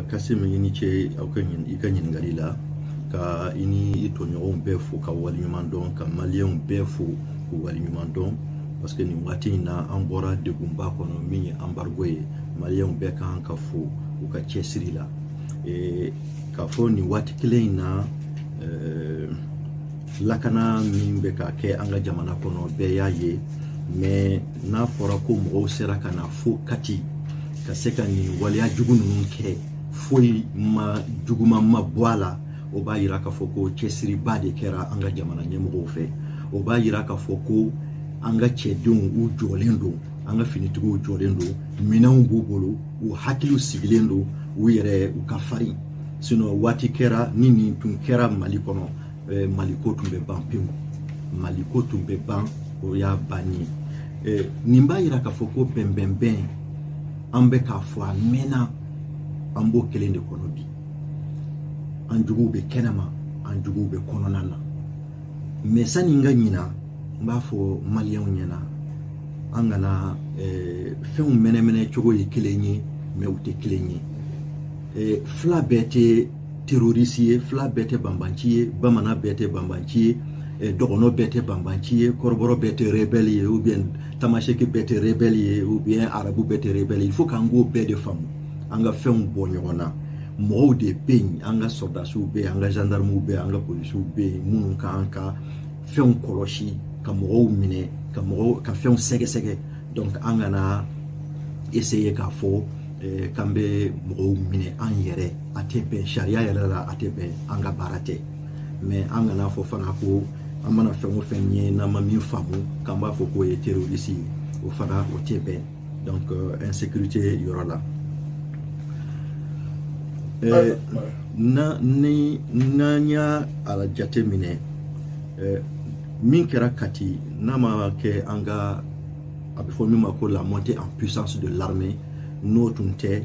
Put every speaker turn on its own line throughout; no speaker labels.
Kasim, i ni ce aw ka i ka ɲininkali la, ka i ni i tɔɲɔgɔnw bɛɛ fo ka waleɲuman dɔn, ka maliyɛnw bɛɛ fo k'u waleɲuman dɔn, parce que nin waati in na, an bɔra degunba kɔnɔ min ye embargo ye. Maliyɛnw bɛɛ kan ka fo u ka cɛsiri la. K'a fɔ nin waati kelen in na, lakana min bɛ ka kɛ an ka jamana kɔnɔ, bɛɛ y'a ye. Mais n'a fɔra ko mɔgɔw sera ka na fo Kati ka se ka nin waleya jugu ninnu kɛ, foyi ma juguman ma bɔ a la, o b'a yira k'a fɔ ko cɛsiriba de kɛra an ka jamana ɲɛmɔgɔw fɛ. O b'a yira k'a fɔ ko an ka cɛdenw, u jɔlen don, an ka finitigiw jɔlen don, minɛnw b'u bolo, u hakiliw sigilen don, u yɛrɛ u ka farin. Sinon waati kɛra ni nin tun kɛra Mali kɔnɔ, Maliko tun bɛ ban pewu, Maliko tun bɛ ban, o y'a banni ye. Nin b'a yira k'a fɔ ko bɛnbɛnbɛn an bɛ k'a fɔ a mɛnna, an b'o kelen de kɔnɔ bi. An juguw bɛ kɛnɛma, an juguw bɛ kɔnɔna na. Mais sani n ka ɲina, n b'a fɔ maliyɛnw ɲɛna, an kana fɛnw mɛnɛmɛnɛ cogo ye kelen ye, mais u tɛ kelen ye. Fila bɛɛ tɛ terroriste ye, fila bɛɛ tɛ banbanci ye, bamanan bɛɛ tɛ banbanci ye, dɔgɔnɔ bɛɛ tɛ banbanci ye, kɔrɔbɔrɔ bɛɛ tɛ rebelle ye, ou bien tamaseki bɛɛ tɛ rebelle ye, ou bien arabu bɛɛ tɛ rebelle ye. Il faut k'an k'o bɛɛ de faamu, an ka fɛnw bɔ ɲɔgɔn na. Mɔgɔw de bɛ yen, an ka sɔrɔdasiw bɛ yen, an ka gendarmew bɛ yen, an ka polisiw bɛ yen, minnu k'an ka fɛnw kɔlɔsi, ka mɔgɔw minɛ, ka mɔgɔw ka fɛnw sɛgɛsɛgɛ. Donc an kana essayer k'a fɔ k'an bɛ mɔgɔw minɛ an yɛrɛ, a tɛ bɛn sariya yɛrɛ la, a tɛ bɛn, an ka baara tɛ. Mais an kana fɔ fana ko an mana fɛn o fɛn ye, n'an ma min faamu, k'an b'a fɔ k'o ye terroriste ye, o fana o tɛ bɛn. Donc insécurité yɔrɔ la, na ni n'an y'a a jate minɛ, min kɛra Kati, n'a ma kɛ an ka, a bɛ fɔ min ma ko la montée en puissance de l'armée, n'o tun tɛ,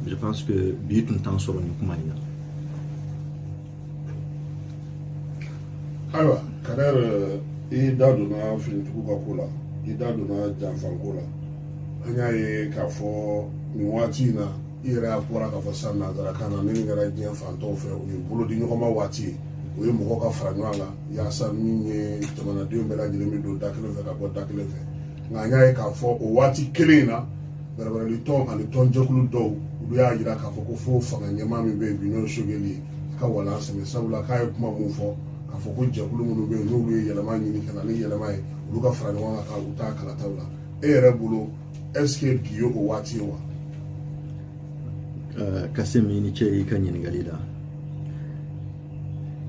je pense que bi tun t'an sɔrɔ nin kuma in na.
Ayiwa Kader, i da donna finitigiw ka ko la, i da donna janfanko la. An y'a ye k'a fɔ nin waati in na, i yɛrɛ y'a bɔra k'a fɔ sisan nanzarakan na, min kɛra diɲɛ fantɔw fɛ, o ye bolodi ɲɔgɔnma waati ye, o ye mɔgɔw ka fara ɲɔgɔn kan yaasa min ye jamanadenw bɛɛ lajɛlen bɛ don da kelen fɛ ka bɔ da kelen fɛ. Nka an y'a ye k'a fɔ o waati kelen in na, bɛrɛbɛrɛli tɔn ani tɔnjɛkulu dɔw, olu y'a jira k'a fɔ ko fo fanga ɲɛmaa min bɛ yen bi, n'o ye Choguel ye, ka walan sɛmɛ, sabula k'a ye kuma mun fɔ k'a fɔ ko jɛkulu minnu bɛ yen, n'olu ye yɛlɛma ɲini ka na ni yɛlɛma ye, olu ka fara ɲɔgɔn kan ka u ta kalataw la. E yɛrɛ bolo, est ce que bi ye o waati ye wa?
Kasim, i ni ce i ka ɲininkali la.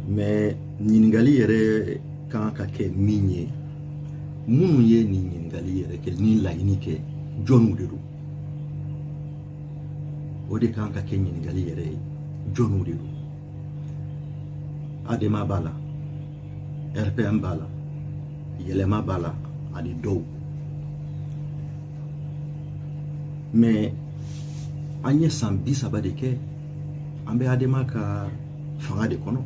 Mais ɲininkali yɛrɛ kan ka kɛ min ye, minnu ye nin ɲininkali yɛrɛ kɛ, ni laɲini kɛ, jɔnniw de don? O de kan ka kɛ ɲininkali yɛrɛ ye, jɔnniw de don? ADEMA b'a la, RPM b'a la, Yɛlɛma b'a la, ani dɔw. Mais an ye san 30 de kɛ, an bɛ ADEMA ka fanga de kɔnɔ,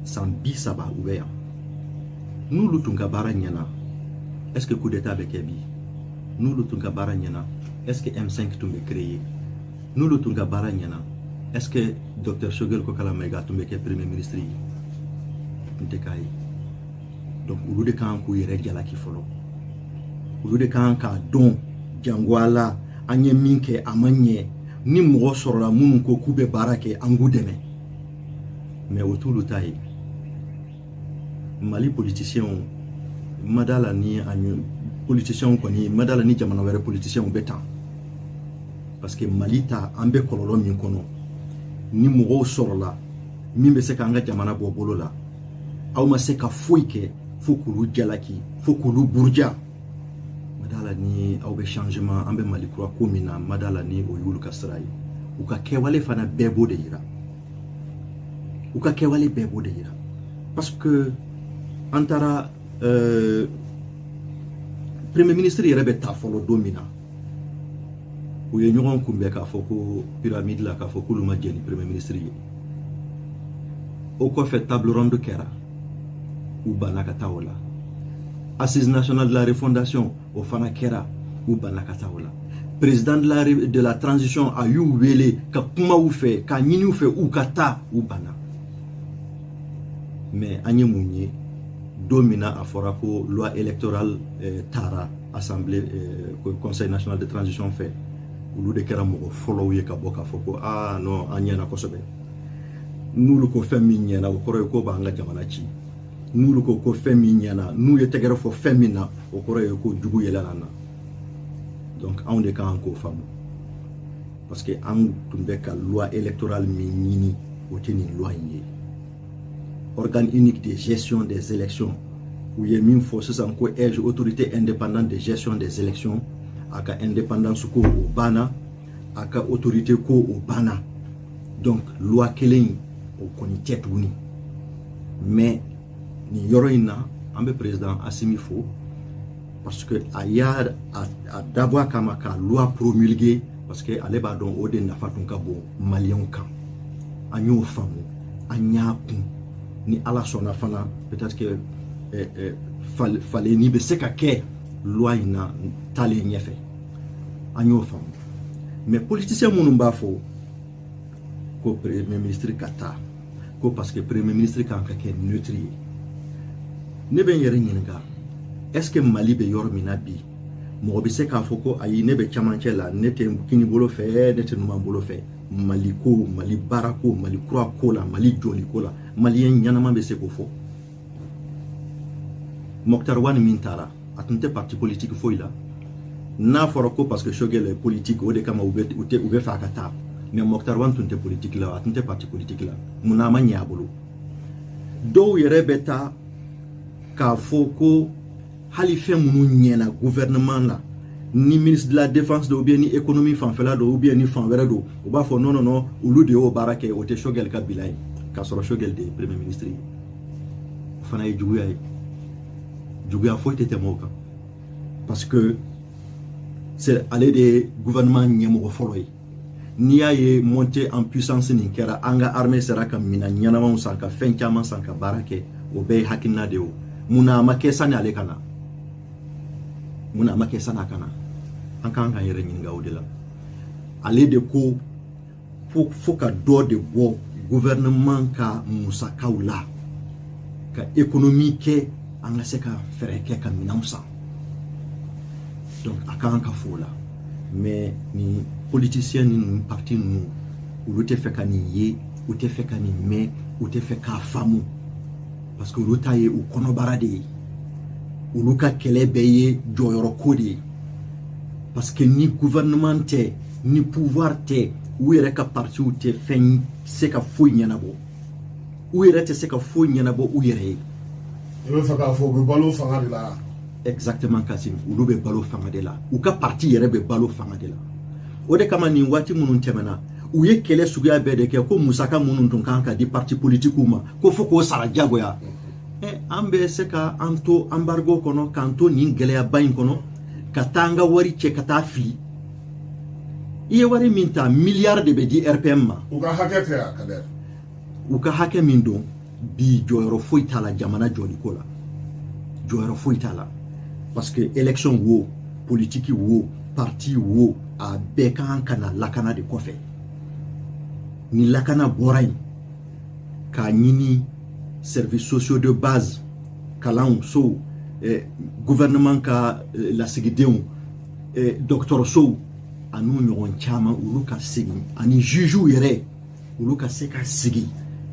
san 30 u bɛ yan. N'olu tun ka baara ɲɛna, est ce que coup d'état bɛ kɛ bi? N'olu tun ka baara ɲɛna, est ce que M5 tun bɛ créer? N'olu tun ka baara ɲɛna, est ce que docteur Choguel Kokalla Maïga tun bɛ kɛ premier ministre ye? Tun tɛ k'a ye. Donc olu de kan k'u yɛrɛ jalaki fɔlɔ, olu de kan k'a dɔn jango a la, an ye min kɛ a ma ɲɛ. Ni mɔgɔ sɔrɔla minnu ko k'u bɛ baara kɛ, an k'u dɛmɛ. Mais o t'olu ta ye. Mali politiciens ma da la, ni an politiciens kɔni ma da la, ni jamana wɛrɛ politiciens bɛ tan, parce que Mali ta, an bɛ kɔlɔlɔ min kɔnɔ, ni mɔgɔw sɔrɔla min bɛ se k'an ka jamana bɔ bolo la, aw ma se ka foyi kɛ fo k'olu jalaki, fo k'olu buruja. Ma da la ni aw bɛ changement, an bɛ Mali kura ko min na, ma da la ni o y'olu ka sira ye. U ka kɛwale fana bɛɛ b'o de yira, u ka kɛwale bɛɛ b'o de yira, parce que an taara premier ministre yɛrɛ bɛ ta fɔlɔ don min na, u ye ɲɔgɔn kunbɛn k'a fɔ ko pyramide la, k'a fɔ k'olu ma jɛn ni premier ministre ye. O kɔfɛ, table ronde kɛra, u banna ka taa o la. Assise nationale de la refondation, o fana kɛra, u banna ka taa o la. Président de la transition a y'u wele ka kuma u fɛ, k'a ɲini u fɛ u ka taa, u banna. Mais an ye mun ye? Don min na a fɔra ko loi électorale taara assemblée, Conseil national de transition fɛ, olu de kɛra mɔgɔ fɔlɔw ye ka bɔ k'a fɔ ko aa non, an ɲɛna kosɛbɛ. N'olu ko fɛn min ɲɛna, o kɔrɔ ye ko b'an ka jamana ci. N'olu ko ko fɛn min ɲɛna, n'u ye tɛgɛrɛ fɔ fɛn min na, o kɔrɔ ye ko jugu yɛlɛla an na. Donc anw de kan k'o faamu, parce que an tun bɛ ka loi électorale min ɲini, o tɛ nin loi in ye. Organe unique de gestion des élections, u ye min fɔ sisan ko AIGE, Autorité indépendante de gestion des élections, a ka indépendance ko o banna, a ka autorité ko o banna. Donc loi kelen in, o kɔni tɛ tuguni. Mais nin yɔrɔ in na, an bɛ président Assimi fo, parce que a y'a a dabɔ a kama ka loi promulguer, parce que ale b'a dɔn o de nafa tun ka bon Maliyɛnw kan. An y'o faamu, an y'a kun. Ni Ala sɔnna fana, peut-être que falenni bɛ se ka kɛ loi in na taalen ɲɛfɛ. An y'o faamu. Mais politicien minnu b'a fɔ ko premier ministre ka taa, ko parce que premier ministre kan ka kɛ neutre ye, ne bɛ n yɛrɛ ɲininka: est ce que Mali bɛ yɔrɔ min na bi, mɔgɔ bɛ se k'a fɔ ko ayi, ne bɛ camancɛ la, ne tɛ kini bolo fɛ, ne tɛ numan bolo fɛ, Mali ko, Mali baara ko, Mali kura ko la, Mali jɔli ko la, Maliyɛn ɲɛnama bɛ se k'o fɔ? Moctar Ouane min taara, a tun tɛ parti politique foyi la. N'a fɔra ko parce que Choguel est politique, o de kama u bɛ u tɛ u bɛ fɛ a ka taa, mais Moctar Ouane tun tɛ politique la, a tun tɛ parti politique la. Munna a ma ɲɛ a bolo? Dɔw yɛrɛ bɛ taa k'a fɔ ko hali fɛn minnu ɲɛna gouvernement la, ni ministre de la Défense don, ou bien ni économie fanfɛla don, ou bien ni fan wɛrɛ don, u b'a fɔ non, non, non, olu de y'o baara kɛ, o tɛ Choguel ka bilan ye, k'a sɔrɔ Choguel de ye premier ministre ye. O fana ye juguya ye. Juguya foyi tɛ tɛmɛ o kan, parce que c'est ale de ye gouvernement ɲɛmɔgɔ fɔlɔ ye. N'i y'a ye montée en puissance nin kɛra, an ka armée sera ka minɛn ɲɛnamaw san, ka fɛn caman san, ka baara kɛ, o bɛɛ ye hakilina de ye. O munna a ma kɛ sani ale ka na? Munna a ma kɛ sani a ka na? An kan k'an yɛrɛ ɲininka o de la. Ale de ko fo ka dɔ de bɔ gouvernement ka musakaw la, ka économie kɛ, an ka se ka fɛɛrɛ kɛ ka minɛnw san. Donc a kan ka fo o la. Mais ni politicien ni ninnu, parti ninnu, olu tɛ fɛ ka nin ye, u tɛ fɛ ka nin mɛn, u tɛ fɛ k'a faamu, parce que olu ta ye u kɔnɔbara de ye. Olu ka kɛlɛ bɛɛ ye jɔyɔrɔ ko de ye, parce que ni gouvernement tɛ, ni pouvoir tɛ, u yɛrɛ ka partiw tɛ fɛn se ka foyi ɲɛnabɔ, u yɛrɛ tɛ se ka foyi ɲɛnabɔ u yɛrɛ ye.
I bɛ fɛ k'a fɔ u bɛ balo fanga de la.
Exactement, Kassim. Olu bɛ balo fanga de la, u ka parti yɛrɛ bɛ balo fanga de la. O de kama nin waati minnu tɛmɛna, u ye kɛlɛ suguya bɛɛ de kɛ ko musaka minnu tun kan ka di parti politikiw ma, ko fo k'o sara diyagoya. An bɛ se ka an to embargo kɔnɔ, k'an to nin gɛlɛyaba in kɔnɔ, ka taa an ka wari cɛ ka taa fili. I ye wari min ta, miliyari de bɛ di RPM ma.
U ka hakɛ tɛ a ka dɛ.
U ka hakɛ min don bi, jɔyɔrɔ foyi t'a la jamana jɔliko la, jɔyɔrɔ foyi t'a la, parce que élection wo, politique wo, parti wo, a bɛɛ kan ka na lakana de kɔfɛ. Ni lakana bɔra yen, k'a ɲini services sociaux de base, kalanw sow, gouvernement ka lasigidenw, dɔgɔtɔrɔsow an'u ɲɔgɔn caman, olu ka segin, ani jugew yɛrɛ, olu ka se ka sigi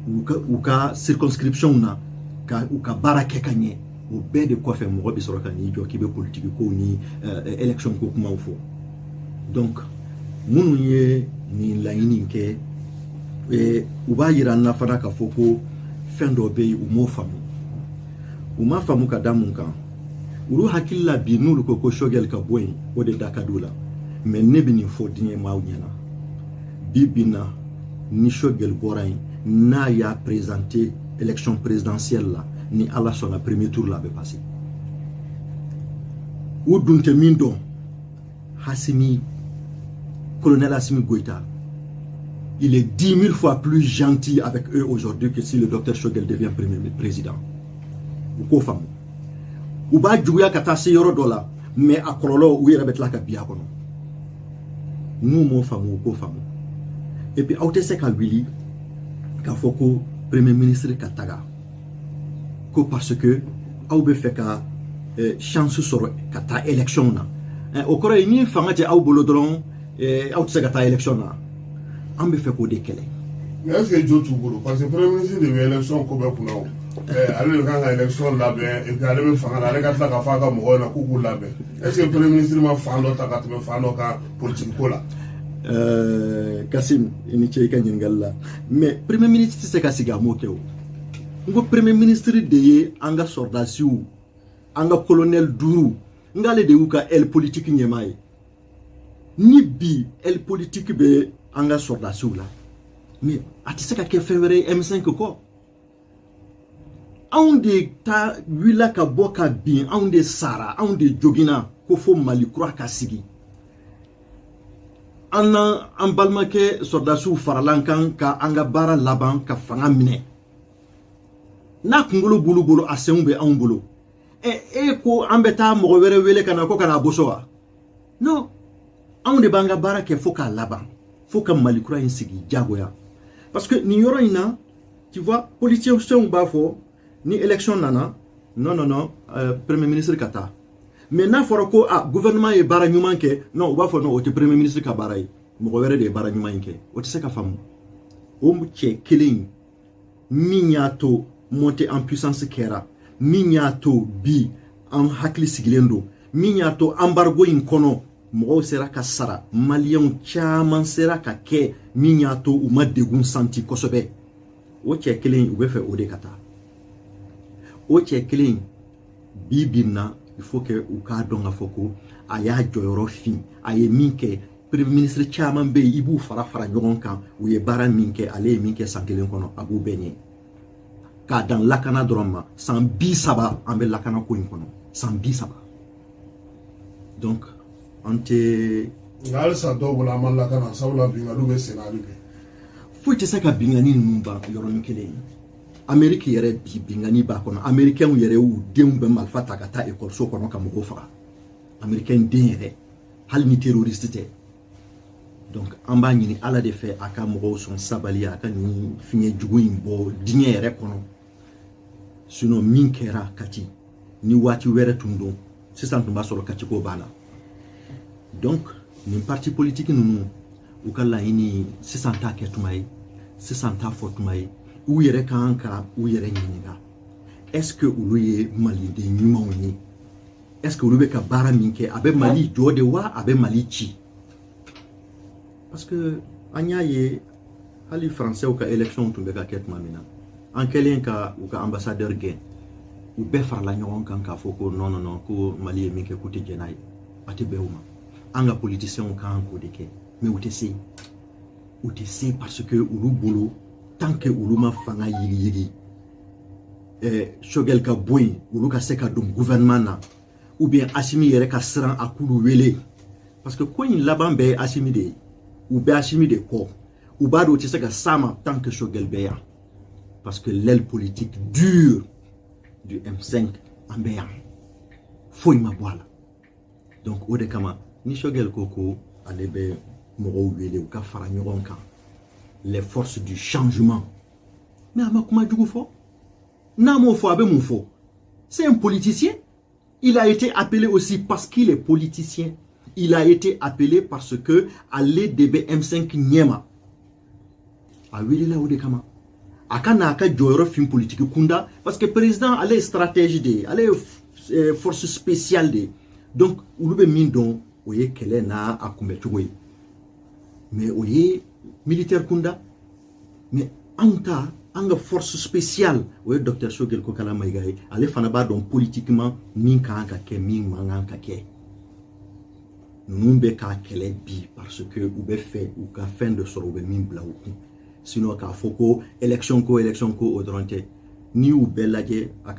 u ka circonscription na ka u ka baara kɛ ka ɲɛ. O bɛɛ de kɔfɛ, mɔgɔ bɛ sɔrɔ ka n'i jɔ k'i bɛ politiki kow ni élection ko kumaw fɔ. Donc minnu ye nin laɲini kɛ, u b'a yira an na fana k'a fɔ ko fɛn dɔ bɛ yen, u m'o faamu. U m'a faamu ka da mun kan? Olu hakili la bi, n'olu ko ko Choguel ka bɔ yen, o de da ka d'u la. Mais ne bɛ nin fɔ diɲɛ maaw ɲɛna bi bi na: ni Choguel bɔra yen, n'a y'a présenté élection présidentielle la, ni Ala sɔnna, premier tour la a bɛ passer. U dun tɛ min dɔn, Assimi, colonel Assimi Goïta, il est 10 000 fois plus gentil avec eux aujourd'hui que si le docteur Choguel devient premier président. U k'o faamu. U b'a juguya ka taa se yɔrɔ dɔ la, mais a kɔlɔlɔ, u yɛrɛ bɛ tila ka bi a kɔnɔ. N'u m'o faamu, u k'o faamu. Et puis aw tɛ se ka wuli k'a fɔ ko premier ministre ka taga ko parce que aw bɛ fɛ ka chance sɔrɔ ka taa élection na. O kɔrɔ ye ni fanga tɛ aw bolo dɔrɔn, aw tɛ se ka taa élection na. An bɛ fɛ k'o de kɛlɛ.
Mais est ce que jo t'u bolo? Parce que premier ministre de bɛ élection ko bɛɛ kunna o. Ale de kan ka élection labɛn, et puis ale bɛ fanga la, ale ka tila k'a fɔ a ka mɔgɔw ɲɛna k'u k'u labɛn. Est ce que premier ministre ma fan dɔ ta ka tɛmɛ fan dɔ kan politique ko la?
Kasim, i ni ce i ka ɲininkali la. Mais premier ministre tɛ se ka sigi a m'o kɛ o. N ko premier ministre de ye an ka sɔrɔdasiw, an ka colonel duuru, n k'ale de y'u ka aile politique ɲɛmaa ye. Ni bi aile politique bɛ an ka sɔrɔdasiw la, mais a tɛ se ka kɛ fɛn wɛrɛ ye M5 kɔ. Anw de ta wulila ka bɔ ka bin, anw de sara, anw de joginna ko fo Mali kura ka sigi. An na an balimakɛ sɔrɔdasiw farala an kan ka an ka baara laban ka fanga minɛ. N'a kunkolo b'olu bolo, a senw bɛ anw bolo. Ɛ, e ko an bɛ taa mɔgɔ wɛrɛ wele ka na ko ka n'a boso wa? Non, anw de b'an ka baara kɛ fo k'a laban, fo ka Mali kura in sigi diyagoya. Parce que nin yɔrɔ in na, tu vois, politiciens b'a fɔ ni élection nana, non, non, non, premier ministre ka taa. Mais n'a fɔra ko ah, gouvernement ye baara ɲuman kɛ, non, u b'a fɔ non, o tɛ premier ministre ka baara ye, mɔgɔ wɛrɛ de ye baara ɲuman in kɛ. O tɛ se ka faamu. O cɛ kelen min y'a to montée en puissance kɛra, min y'a to bi an hakili sigilen don, min y'a to embargo in kɔnɔ mɔgɔw sera ka sara, maliyɛnw caman sera ka kɛ, min y'a to u ma degun santi kosɛbɛ, o cɛ kelen, u bɛ fɛ o de ka taa. O cɛ kelen, bi bi na, il faut que u k'a dɔn k'a fɔ ko a y'a jɔyɔrɔ fin. A ye min kɛ, premier ministre caman bɛ yen, i b'u fara fara ɲɔgɔn kan, u ye baara min kɛ, ale ye min kɛ san kelen kɔnɔ, a b'u bɛɛ ɲɛ. K'a dan lakana dɔrɔn ma, san 30 an bɛ lakana ko in kɔnɔ, san 30. Donc an tɛ.
Nka halisa dɔw bolo an ma lakana, sabula binkanniw bɛ sen na hali bi.
Foyi tɛ se ka binkanni ninnu ban yɔrɔnin kelen. Ameriki yɛrɛ bi, binkanni b'a kɔnɔ. Amerikɛnw yɛrɛ y'u denw bɛ marifa ta ka taa ekɔliso kɔnɔ ka mɔgɔw faga. Amerikɛn den yɛrɛ, hali ni terroriste tɛ. Donc an b'a ɲini Ala de fɛ, a ka mɔgɔw sɔn sabali, a ka nin fiɲɛ jugu in bɔ diɲɛ yɛrɛ kɔnɔ. Sinon min kɛra Kati, ni waati wɛrɛ tun don, sisan tun b'a sɔrɔ Kati ko banna. Donc nin parti politique ninnu, u ka laɲini sisan t'a kɛ tuma ye, sisan t'a fɔ tuma ye. U yɛrɛ kan ka u yɛrɛ ɲininka: est ce que olu ye maliden ɲumanw ye? Est ce que olu bɛ ka baara min kɛ, a bɛ Mali jɔ de wa, a bɛ Mali ci? Parce que an y'a ye, hali faransɛw ka élection tun bɛ ka kɛ tuma min na, an kɛlen ka u ka ambassadeur gɛn, u bɛɛ farala ɲɔgɔn kan k'a fɔ ko non, non, non, ko Mali ye min kɛ, k'u tɛ jɛn n'a ye, a tɛ bɛn u ma. An ka politiciens kan k'o de kɛ, mais u tɛ se, u tɛ se, parce que olu bolo, tant que olu ma fanga yigiyigi, Choguel ka bɔ yen, olu ka se ka don gouvernement na, ou bien Assimi yɛrɛ ka siran a k'olu wele, parce que ko in laban bɛɛ ye Assimi de ye. U bɛ Assimi de kɔ, u b'a dɔn u tɛ se ka s'a ma tant que Choguel bɛ yan, parce que l'aile politique dure du M5, an bɛ yan, foyi ma bɔ a la. Donc o de kama ni Choguel ko ko ale bɛ mɔgɔw wele u ka fara ɲɔgɔn kan, les forces du changement, mais a ma kuma jugu fɔ. N'a m'o fɔ, a bɛ mun fɔ? C'est un politicien. Il a été appelé aussi parce qu'il est politicien. Il a été appelé parce que ale de bɛ M5 ɲɛma. A welela o de kama, a ka n'a ka jɔyɔrɔ fin politique kunda, parce que président, ale ye stratège de ye, ale ye force spéciale de ye. Donc olu bɛ min dɔn, o ye kɛlɛ n'a a kunbɛcogo ye, mais o ye militaire kunda. Mais anw ta, an ka force spéciale, o ye docteur Choguel Kokalla Maïga ye. Ale fana b'a dɔn politiquement min kan ka kɛ, min man kan ka kɛ. Ninnu bɛ k'a kɛlɛ bi parce que u bɛ fɛ u ka fɛn dɔ sɔrɔ, u bɛ min bila u kun. Sinon k'a fɔ ko élection ko, élection ko, o dɔrɔn tɛ. N'i y'u bɛɛ lajɛ, a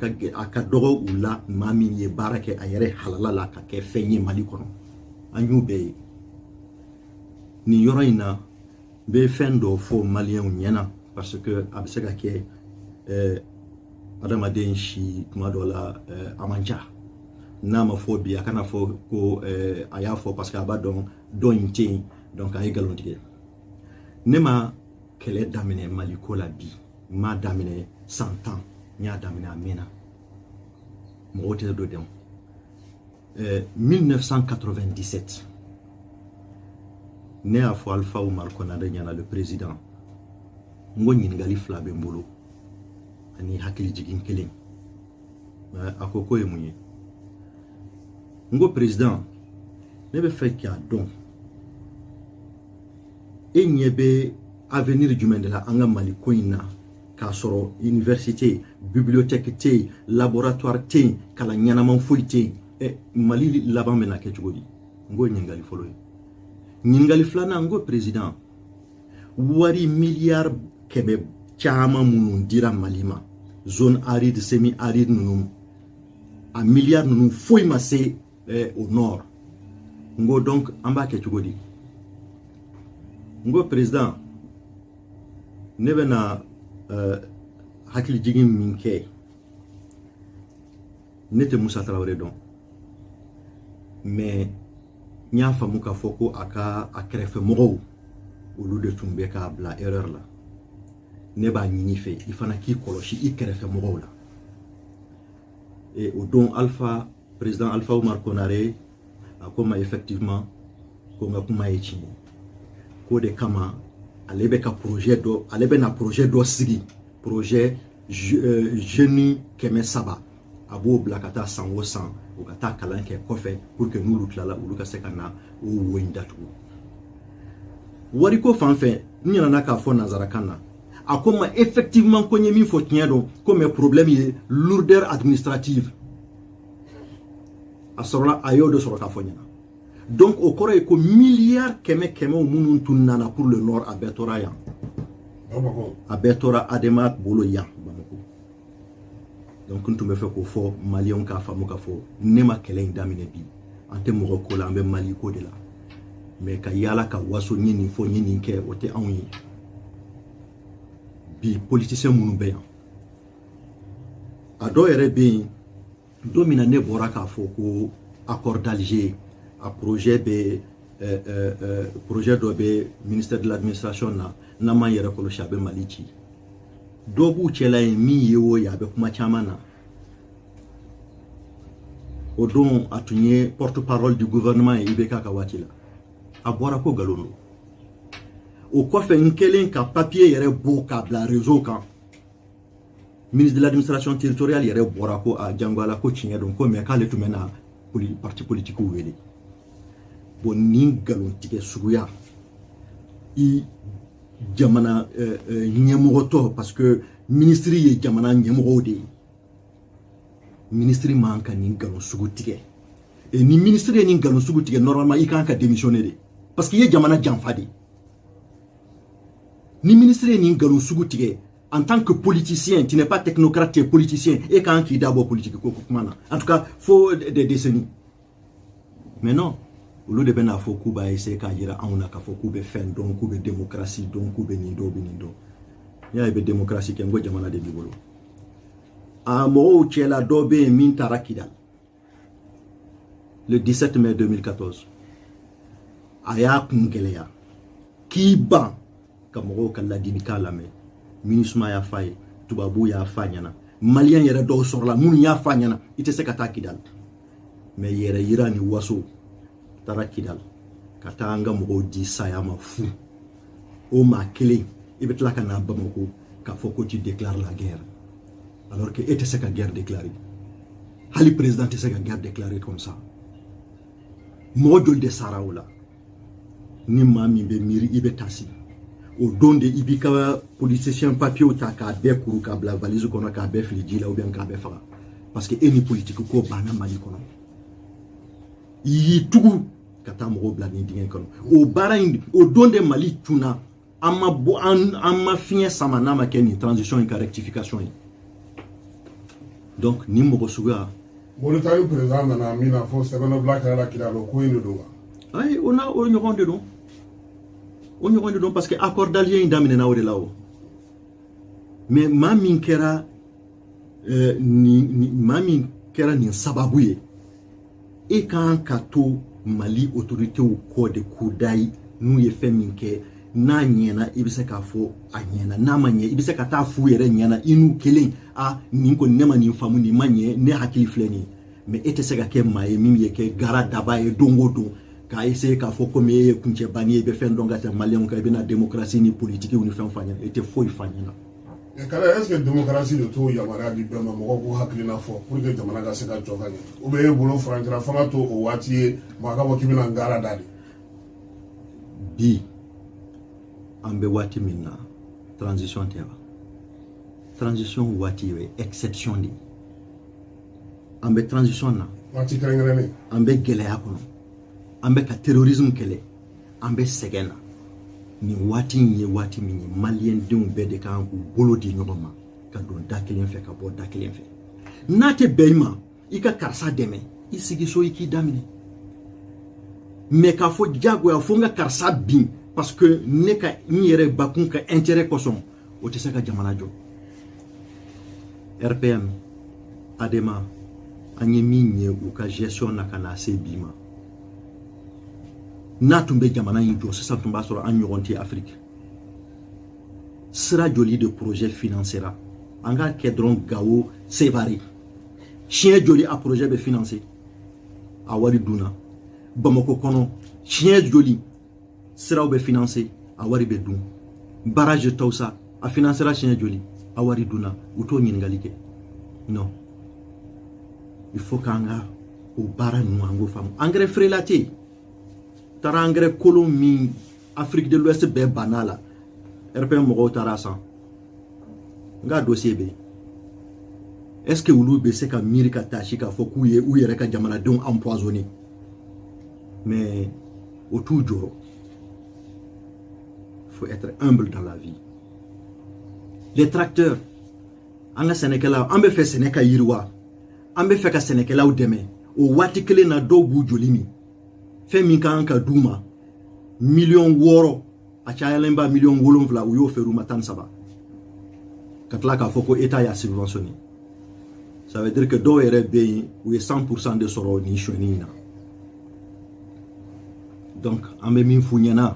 ka dɔgɔ u la maa min ye baara kɛ a yɛrɛ halala la ka kɛ fɛn ye Mali kɔnɔ. An y'u bɛɛ ye nin yɔrɔ in na. N bɛ fɛn dɔ fɔ maliyɛnw ɲɛna, parce que a bɛ se ka kɛ adamaden si tuma dɔ la, a man ca. N'a ma fɔ bi, a kana fɔ ko a y'a fɔ parce que a b'a dɔn dɔ in tɛ yen. Donc a ye nkalon tigɛ. Ne ma kɛlɛ daminɛ Mali ko la bi, n m'a daminɛ san 10, n y'a daminɛ a mɛnna, mɔgɔw tɛ dɔ dɔn. 1997, ne y'a fɔ Alpha Oumar Konaré ɲɛna, le président, n ko ɲininkali fila bɛ n bolo ani hakili jigin kelen. A ko k'o ye mun ye? N ko président, ne bɛ fɛ k'a dɔn, e ɲɛ bɛ avenir jumɛn de la an ka Mali ko in na, k'a sɔrɔ université, bibliothèque tɛ yen, laboratoire tɛ yen, kalan ɲɛnaman foyi tɛ yen? Ɛ, Mali laban bɛna kɛ cogo di? N k'o ye ɲininkali fɔlɔ ye. Ɲininkali filanan, n ko président, wari miliyari 100 caman minnu dira Mali ma, zone aride, semi aride ninnu, a miliyari ninnu foyi ma se au nord. N ko donc an b'a kɛ cogo di? N ko président, ne bɛna hakilijigin min kɛ, ne tɛ Musa Tarawele dɔn, mais n y'a faamu k'a fɔ ko a ka a kɛrɛfɛmɔgɔw, olu de tun bɛ k'a bila erreur la. Ne b'a ɲini fɛ, i fana k'i kɔlɔsi i kɛrɛfɛmɔgɔw la. Et o don, Alpha, président Alpha Oumar Konaré a ko ma effectivement ko n ka kuma ye tiɲɛ, k'o de kama ale bɛ ka projet dɔ, ale bɛ na projet dɔ sigi, projet jeune 300, a b'o bila ka taa san o san, u ka taa kalan kɛ kɔfɛ, pour que n'olu tilala, olu ka se ka na o wo in datugu. Wariko fan fɛ, n ɲinɛna k'a fɔ nanzarakan na, a ko ma effectivement ko n ye min fɔ tiɲɛ don, ko mais problème ye lourdeur administrative. A sɔrɔla a y'o de sɔrɔ k'a fɔ ɲɛna. Donc o kɔrɔ ye ko miliyari kɛmɛ kɛmɛw minnu tun nana pour le nord, a bɛɛ tora yan, a bɛɛ tora Adema bolo yan Bamako. Donc n tun bɛ fɛ k'o fɔ Maliyɛnw k'a faamu k'a fɔ ne ma kɛlɛ in daminɛ bi. An tɛ mɔgɔ ko la, an bɛ Mali ko de la. Mais ka yala ka waso, n ye nin fɔ, n ye nin kɛ, o tɛ anw ye. Bi politicien minnu bɛ yan, a dɔw yɛrɛ bɛ yen, don min na ne bɔra k'a fɔ ko accord d'Alger, a projet bɛ, projet dɔ bɛ ministère de l'administration na, n'an m'an yɛrɛ kɔlɔsi, a bɛ Mali ci. Dɔ b'u cɛla yen min ye o ye, a bɛ kuma caman na. O don a tun ye porte parole du gouvernement ye IBK ka waati la. A bɔra ko nkalon don. O kɔfɛ, n kɛlen ka papier yɛrɛ bɔ k'a bila réseau kan, ministre de l'administration territoriale yɛrɛ bɔra ko a jango ala, ko tiɲɛ don, ko mais k'ale tun bɛ na parti politique wele. Bon, nin nkalontigɛ suguya i jamana ɲɛmɔgɔtɔ, parce que ministre ye jamana ɲɛmɔgɔw de ye, ministre man ka nin nkalon sugu tigɛ. Et ni ministre ye nin nkalon sugu tigɛ, normalement i kan ka démissionner de, parce que i ye jamana janfa de. Ni ministre ye nin nkalon sugu tigɛ, en tant que politicien, tu n'es pas technocrate, tu es politicien, e kan k'i da bɔ politique ko kuma na, en tout cas fo des décennies. Mais non, olu de bɛna fɔ k'u b'a essayer k'a yira anw na k'a fɔ k'u bɛ fɛn dɔn, k'u bɛ démocratie dɔn, k'u bɛ nin dɔn, u bɛ nin dɔn. N'i y'a ye i bɛ démocratie kɛ, n ko jamana de b'i bolo. A mɔgɔw cɛla dɔ bɛ yen min taara Kidal le 17 mai 2014, a y'a kun gɛlɛya k'i ban ka mɔgɔw ka ladilikan lamɛn. MINUSMA y'a f'a ye, tubabuw y'a f'a ɲɛna, Maliyɛn yɛrɛ dɔw sɔrɔla minnu y'a f'a ɲɛna i tɛ se ka taa Kidal. Mais yɛrɛ yira ni waso, taara Kidal ka taa an ka mɔgɔw di saya ma fu. O maa kelen, i bɛ tila ka na Bamako k'a fɔ ko tu déclares la guerre, alors que e tɛ se ka guerre déclarer. Hali président tɛ se ka guerre déclarer comme ça. Mɔgɔ joli de sara o la? Ni maa min bɛ miiri i bɛ tasi, o don de i b'i ka politicien papier ta k'a bɛɛ kuru k'a bila valise kɔnɔ, k'a bɛɛ fili ji la ou bien k'a bɛɛ faga, parce que e ni politique ko banna Mali kɔnɔ. I y'i tugu ka taa mɔgɔw bila nin dingɛ kɔnɔ. O baara in, o don de Mali tunna. An ma bɔ, an ma fiɲɛ sama n'a ma kɛ nin transition in ka rectification ye. Donc nin mɔgɔ suguya.
Mauritanie président nana min na fɔ sɛbɛn bila kɛra la Kidal, o ko in de don wa?
Ayi, o n'a o ɲɔgɔn de don, o ɲɔgɔn de don, parce que accord d'Alger in daminɛna o de la. O mais maa min kɛra nin, maa min kɛra nin sababu ye, e kan ka to Mali autoritéw kɔ de k'u da N'u ye fɛn min kɛ, n'a ɲɛna, i bɛ se k'a fɔ a ɲɛna. N'a ma ɲɛ, i bɛ se ka taa f'u yɛrɛ ɲɛna, i n'u kelen: a nin kɔni, ne ma nin faamu, nin ma ɲɛ, ne hakili filɛ nin ye. Mais e tɛ se ka kɛ maa ye min ye kɛ gara daba ye don o don, k'a essayer k'a fɔ komi e ye kuncɛbanin ye, i bɛ fɛn dɔn ka tɛmɛ maliyɛnw kan, i bɛna démocratie ni politikiw ni fɛn f'a ɲɛna. E tɛ foyi f'a ɲɛna.
Mais Kale, est ce que démocratie de t'o yamaruya di bɛɛ ma, mɔgɔw k'u hakilina fɔ pour que jamana ka se ka jɔ ka ɲɛ? Ou bien e bolo, furancɛla fanga to o waati ye, maa ka bɔ k'i bɛna n gara da de?
Bi, an bɛ waati min na, transition tɛ wa? Transition waati ye exception de ye. An bɛ transition na.
Waati kɛrɛnkɛrɛnnen.
An bɛ gɛlɛya kɔnɔ, an bɛ ka terrorisme kɛlɛ, an bɛ sɛgɛn na. Nin waati in ye waati min ye, maliyɛndenw bɛɛ de kan k'u bolo di ɲɔgɔn ma ka don da kelen fɛ, ka bɔ da kelen fɛ. N'a tɛ bɛn i ma, i ka karisa dɛmɛ, i sigi so, i k'i daminɛ. Mais k'a fɔ diyagoya fo n ka karisa bin parce que ne ka n yɛrɛ bakun ka intérêt kosɔn, o tɛ se ka jamana jɔ. RPM, ADEMA, an ye min ye u ka gestion na ka na se bi ma, n'a tun bɛ jamana in jɔ sisan, tun b'a sɔrɔ an ɲɔgɔn tɛ Afiriki. Sira joli de projet financera? An k'a kɛ dɔrɔn, Gawo Sevare, siɲɛ joli a projet bɛ financer, a wari dunna? Bamakɔ kɔnɔ, siɲɛ joli siraw bɛ financer, a wari bɛ dun? Barrage Tawusa, a financera siɲɛ joli, a wari dunna? U t'o ɲininkali kɛ. Non, il faut k'an ka o baara ninnu, an k'o faamu. Engrais feerela tɛ yen. Taara engrais kolon min Afrique de l'Ouest bɛɛ banna la, RPM mɔgɔw taara san. N ka dossier bɛ yen. Est ce que olu bɛ se ka miiri ka taasi k'a fɔ k'u ye u yɛrɛ ka jamanadenw empoisonné? Mais o t'u jɔrɔ. Faut être humble dans la vie. Les tracteurs, an ka sɛnɛkɛlaw, an bɛ fɛ sɛnɛ ka yiriwa, an bɛ fɛ ka sɛnɛkɛlaw dɛmɛ. O waati kelen na, dɔw b'u joli min, fɛn min kan ka d'u ma miliyɔn 6, a cayalen ba miliyɔn 7, u y'o feere u ma 13, ka tila k'a fɔ ko État y'a subventionné. Ça veut dire que dɔw yɛrɛ bɛ yen, u ye 100% de sɔrɔ nin sonyɛni in na. Donc an bɛ min f'u ɲɛna,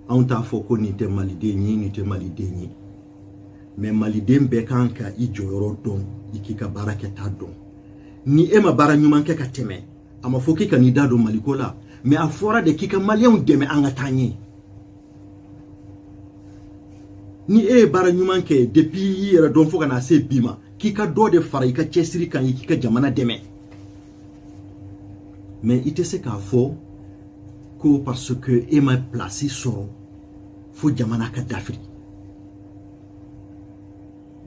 anw t'a fɔ ko nin tɛ maliden ye, nin tɛ maliden ye, mais maliden bɛɛ kan ka i jɔyɔrɔ dɔn, i k'i ka baara kɛta dɔn. Ni e ma baara ɲuman kɛ ka tɛmɛ, a ma fɔ k'i ka n'i da don maliko la, mais a fɔra de k'i ka maliyɛnw dɛmɛ an ka taa ɲɛ. Ni e ye baara ɲuman kɛ depuis i yɛrɛ dɔn fo ka na se bi ma, k'i ka dɔ de fara i ka cɛsiri kan, i k'i ka jamana dɛmɛ. Mais i tɛ se k'a fɔ ko parce que e ma place sɔrɔ, fo jamana ka dafiri.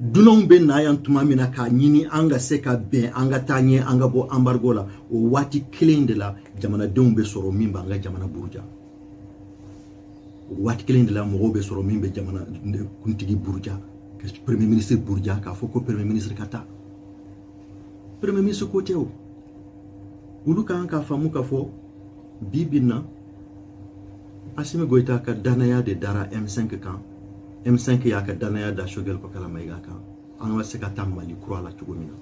Dunanw bɛ na yan tuma min na k'a ɲini an ka se ka bɛn, an ka taa ɲɛ, an ka bɔ embargo la, o waati kelen de la jamanadenw bɛ sɔrɔ min b'an ka jamana buruja. O waati kelen de la, mɔgɔw bɛ sɔrɔ min bɛ jamana kuntigi buruja, ka premier ministre buruja, k'a fɔ ko premier ministre ka taa. Premier ministre ko tɛ o. Olu kan k'a faamu k'a fɔ bi bi na, Assimi Goïta ka danaya de dara M5 kan, M5 y'a ka danaya da Choguel Kokalla Maïga kan, an ka se ka taa Mali kura la cogo min na.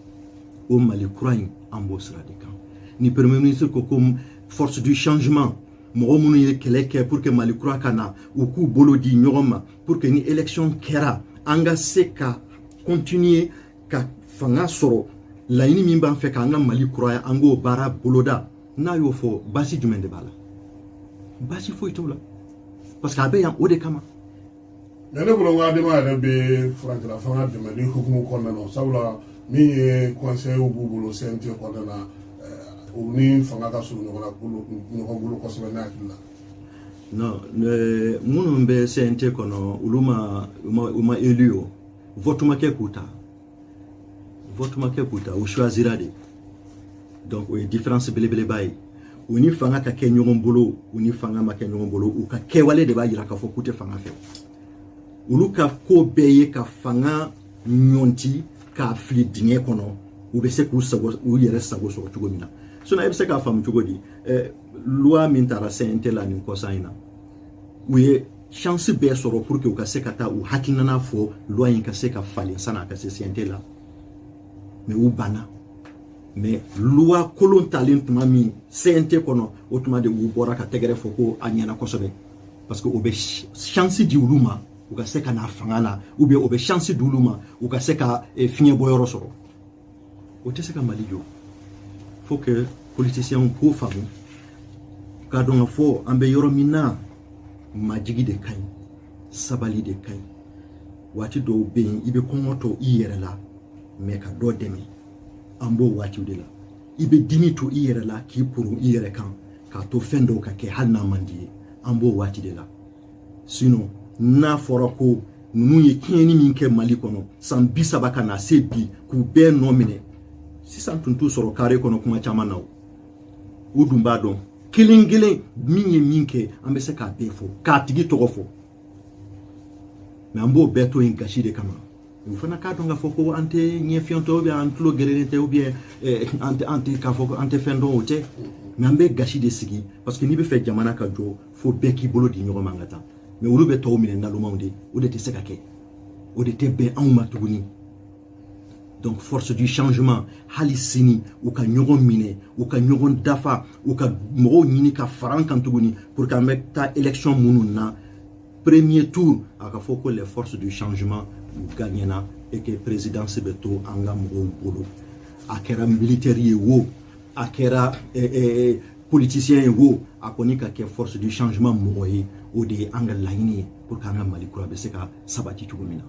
O Mali kura in, an b'o sira de kan. Ni premier ministre ko ko force du changement, mɔgɔ minnu ye kɛlɛ kɛ pour que Mali kura ka na, u k'u bolo di ɲɔgɔn ma pour que ni élection kɛra, an ka se ka continuer ka fanga sɔrɔ, laɲini min b'an fɛ k'an ka Mali kura, an k'o baara boloda. N'a y'o fɔ, baasi jumɛn de b'a la? Baasi foyi t'o la, parce que a bɛ yan o de kama.
Mais ne bolo, n ko ADEMA yɛrɛ bɛ furancɛla fanga dɛmɛli hukumu kɔnɔna na, sabula min ye conseil b'u bolo CNT kɔnɔna na, u ni fanga ka surun ɲɔgɔn na bolo, ɲɔgɔn bolo kosɛbɛ, ne hakili la.
Non, minnu bɛ CNT kɔnɔ, olu ma u ma élu o, vote ma kɛ k'u ta, vote ma kɛ k'u ta, u choisira de. Donc o ye différence belebeleba ye. U ni fanga ka kɛ ɲɔgɔn bolo, u ni fanga ma kɛ ɲɔgɔn bolo, u ka kɛwale de b'a jira k'a fɔ k'u tɛ fanga fɛ. Olu ka ko bɛɛ ye ka fanga ɲɔnti k'a fili dingɛ kɔnɔ, u bɛ se k'u sago, u yɛrɛ sago sɔrɔ cogo min na. Sinon e bɛ se k'a faamu cogo di, loi min taara CNT la nin kɔsa in na, u ye chance bɛɛ sɔrɔ pour que u ka se ka taa u hakilina fɔ, loi in ka se ka falen sanni a ka se CNT la, mais u banna. Mais loi kolon talen tuma min CNT kɔnɔ, o tuma de u bɔra ka tɛgɛrɛ fɔ ko a ɲɛna kosɛbɛ, parce que o bɛ chance di olu ma u ka se ka na fanga na, ou bien o bɛ chance di olu ma u ka se ka fiɲɛ bɔyɔrɔ sɔrɔ. O tɛ se ka Mali jɔ. Faut que politiciens k'o faamu, k'a dɔn ka fɔ an bɛ yɔrɔ min na, majigi de ka ɲi, sabali de ka ɲi. Waati dɔw bɛ yen, i bɛ kɔngɔ to i yɛrɛ la, mais ka dɔ dɛmɛ. An b'o waatiw de la. I bɛ dimi to i yɛrɛ la k'i poron i yɛrɛ kan k'a to fɛn dɔw ka kɛ, hali n'a man di ye. An b'o waati de la. Sinon, n'a fɔra ko ninnu ye tiɲɛni min kɛ Mali kɔnɔ san 30 ka na se bi, k'u bɛɛ nɔ minɛ sisan, tun t'u sɔrɔ carré kɔnɔ kuma caman na. O u dun b'a dɔn kelen kelen min ye min kɛ, an bɛ se k'a bɛɛ fɔ, k'a tigi tɔgɔ fɔ. Mais an b'o bɛɛ to yen gasi de kama. U fana k'a dɔn k'a fɔ ko an tɛ ɲɛfiyɛntɔ, ou bien an tulo gerenen tɛ, ou bien an tɛ k'a fɔ ko an tɛ fɛn dɔn, o tɛ. Mais an bɛ gasi de sigi, parce que n'i bɛ fɛ jamana ka jɔ, fo bɛɛ k'i bolo di ɲɔgɔn ma an ka taa. Mais olu bɛ tɔw minɛ nalomaw de, o de tɛ se ka kɛ, o de tɛ bɛn anw ma tuguni. Donc force du changement, hali sini u ka ɲɔgɔn minɛ, u ka ɲɔgɔn dafa, u ka mɔgɔw ɲini ka fara an kan tuguni, pour que an bɛ taa élection minnu na, premier tour, a ka fɔ ko les forces du changement u gagnena et que présidence bɛ to an ka mɔgɔw bolo. A kɛra militaire ye wo, a kɛra politicien ye wo, a kɔni ka kɛ force du changement mɔgɔ ye. O de ye an ka laɲini ye, pour que an ka Mali kura bɛ se ka sabati cogo min na.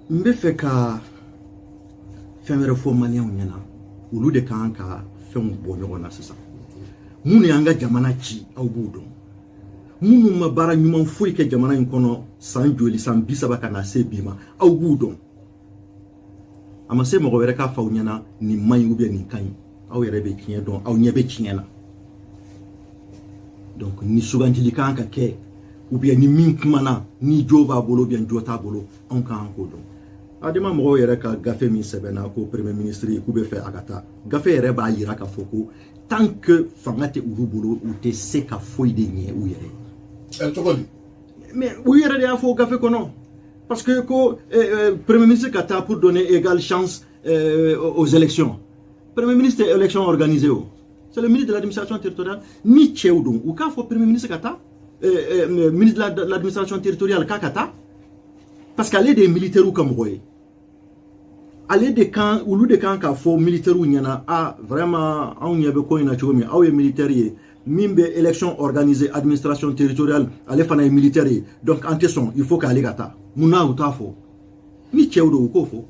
N bɛ fɛ ka fɛn wɛrɛ fɔ maliyɛnw ɲɛna. Olu de kan ka fɛnw bɔ ɲɔgɔn na sisan. Minnu y'an ka jamana ci, aw b'u dɔn. Minnu ma baara ɲuman foyi kɛ jamana in kɔnɔ san joli, san 30 ka na se bi ma, aw b'u dɔn. A ma se mɔgɔ wɛrɛ k'a fɔ aw ɲɛna nin man ɲi ou bien nin ka ɲi. Aw yɛrɛ bɛ tiɲɛ dɔn, aw ɲɛ bɛ tiɲɛ na. Donc ni sugantili kan ka kɛ, ou bien ni min kumana, ni jo b'a bolo ou bien jo t'a bolo, anw kan k'o dɔn. Adama mɔgɔw yɛrɛ ka gafe min sɛbɛnna ko premier ministre k'u bɛ fɛ a ka taa, gafe yɛrɛ b'a yira k'a fɔ ko tant que fanga tɛ olu bolo, u tɛ se ka foyi de ɲɛ u yɛrɛ
ye. Cogo di?
Mais u yɛrɛ de y'a fɔ o gafe kɔnɔ, parce que ko premier ministre ka taa pour donner égale chance aux élections. Premier ministre tɛ élection organisée o, c'est le ministre de l'administration territoriale. Ni cɛw don, u k'a fɔ premier ministre ka taa, ministre de l'administration territoriale k'a ka taa, parce que ale de ye militaire ka mɔgɔ ye. Ale de kan, olu de kan k'a fɔ militaire ɲɛna: ah, vraiment, anw ɲɛ bɛ ko in na cogo min, aw ye militaire ye, min bɛ élection organiser administration territoriale, ale fana ye militaire ye, donc an tɛ sɔn, il faut k'ale ka taa. Munna u t'a fɔ? Ni cɛw don, u k'o fɔ.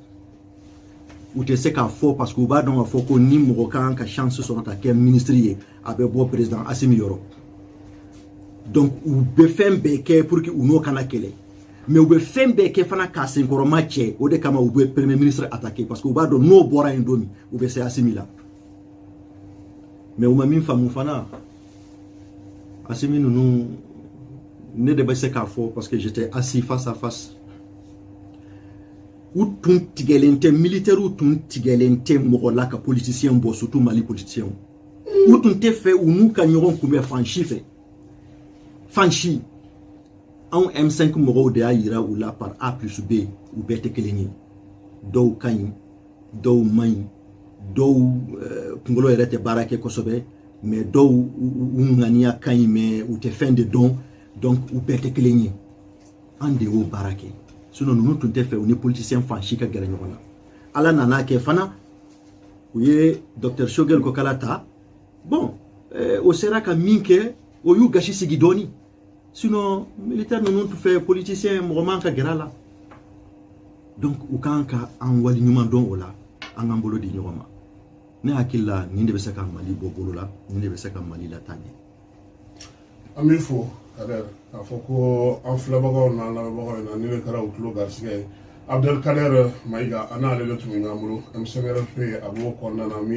U tɛ se k'a fɔ, parce que u b'a dɔn k'a fɔ ko ni mɔgɔ kan ka chance sɔrɔ ka kɛ ministre ye, a bɛ bɔ président Assimi yɔrɔ. Donc u bɛ fɛn bɛɛ kɛ pour que u n'o kana kɛlɛ. Mais u bɛ fɛn bɛɛ kɛ fana k'a senkɔrɔma cɛ. O de kama u bɛ premier ministre attaquer, parce que u b'a dɔn n'o bɔra yen don min, u bɛ se Assimi la. Mais u ma min faamu fana, Assimi ninnu, ne de bɛ se k'a fɔ, parce que j'étais assis face à face, u tun tigɛlen tɛ, militaires tun tigɛlen tɛ mɔgɔ la ka politicien bɔ, surtout Mali politicien. U tun tɛ fɛ u n'u ka ɲɔgɔn kunbɛn fan si fɛ, fan si. Anw M5 mɔgɔw de y'a yira u la par A plus B, u bɛɛ tɛ kelen ye. Dɔw ka ɲi, dɔw man ɲi, dɔw kunkolo yɛrɛ tɛ baara kɛ kosɛbɛ, mais dɔw u ŋaniya ka ɲi, mais u tɛ fɛn de dɔn. Donc u bɛɛ tɛ kelen ye. An de y'o baara kɛ. Sinon ninnu tun tɛ fɛ u ni politicien fan si ka gɛrɛ ɲɔgɔn na. Ala nana kɛ fana, u ye docteur Choguel Kokala ta. Bon, o sera ka min kɛ, o y'u gasi sigi dɔɔni. Sinon militaire ninnu tun fɛ politicien mɔgɔ man ka gɛrɛ a la. Donc u kan ka an wali ɲuman dɔn o la, an k'an bolo di ɲɔgɔn ma. Ne hakili la, nin de bɛ se ka Mali bɔ bolo la, nin de bɛ se ka Mali lataa ɲɛ.
An b'i fo Kader, k'a fɔ ko an filɛbagaw n'an lamɛnbagaw ɲɛna, ni ne kɛra u tulo garisɛgɛ ye. Abdel Kader Mayiga, an n'ale de tun bɛ ɲɔgɔn bolo M5RFP, a b'o kɔnɔna na min.